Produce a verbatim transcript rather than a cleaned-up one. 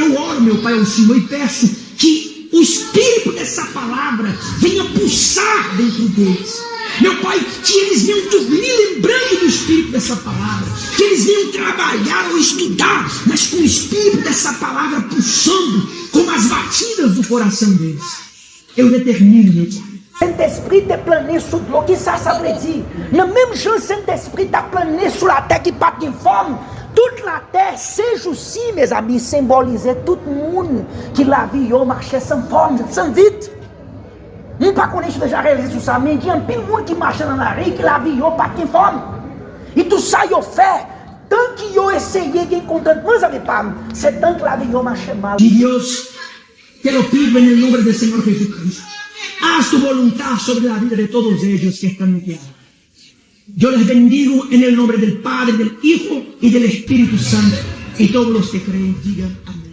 Eu oro, meu Pai, ao Senhor e peço que o Espírito dessa palavra venha pulsar dentro deles. Meu Pai, que eles venham dormir lembrando do Espírito dessa palavra. Que eles venham trabalhar ou estudar, mas com o Espírito dessa palavra pulsando como as batidas do coração deles. Eu determino, meu Pai. Sentespri te plannen sou dlo. Kisa sa vle di? Nan menm jan Sentespri t ap plannen sou latè ki pa t gen fòm, tout latè, sejousi, mezanmi, senbolize tout moun ki lavi yo mache san fòm, san vit. M pa konnen si w deja reyalize sou sa, men gen anpil moun ki mache nan lari ki lavi yo pa t gen fòm. E tout sa yo fè, tan ki yo eseye gen kontantman, zanmi pa m, se tan ki lavi yo mache mal. Dios, te lo pido en el nombre del Señor Jesucristo. Haz tu voluntad sobre la vida de todos ellos que están aquí. Yo les bendigo en el nombre del Padre, del Hijo y del Espíritu Santo. Y todos los que creen digan amén.